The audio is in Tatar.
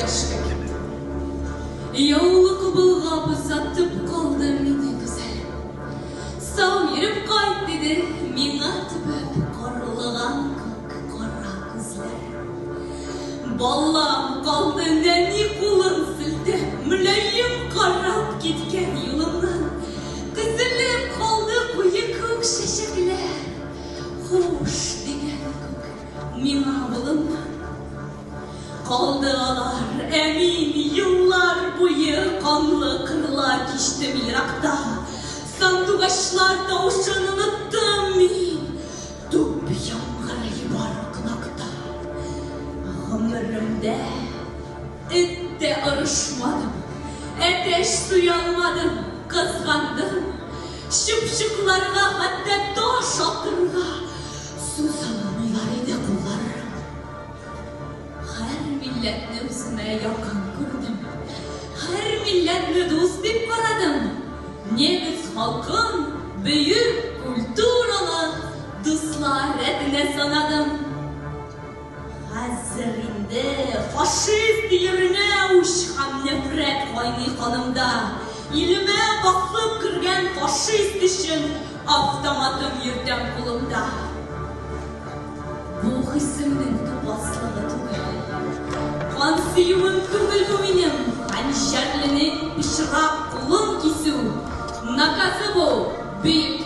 яшьлек. Яулык болгап озатып калды мине гүзәлем. Сау йөреп кайт, диде миңа төбәп карлыган күк кара күзләрен. Балам калды нәни кулын селтәп, мөлаем карап киткән юлымнан. Тезелеп калды куе күк чәчәкләр. Хуш дигән күк миңа болыннан. Калды алар, ә мин еллар буе канлы кырлар кичтем еракта. Сандугачлар тавышын оныттым мин. Туп яңгырый бар колакта. Гомеремдә эт тә орышмадым, әтәч суялмадым, кызгандым. Чыпчыкларга хәтта таш атырга суза алмыйлар иде кулларым. Һәр милләтне үземә якын күрдем. Һәр милләтне дус дип карадым. Немец халкын бөек культуралы дуслар рәтенә санадым. Хәзер инде фашист өеренә үч һәм нәфрәт кайный канымда. Илемә басып кергән фашист өчен автоматым йөртәм кулымда. Бу хисемнең тупаслыгы түгел. Кан сөюем түгел бу минем. Хәнҗәрленең пычрак кулын кисү наказы бу, бөек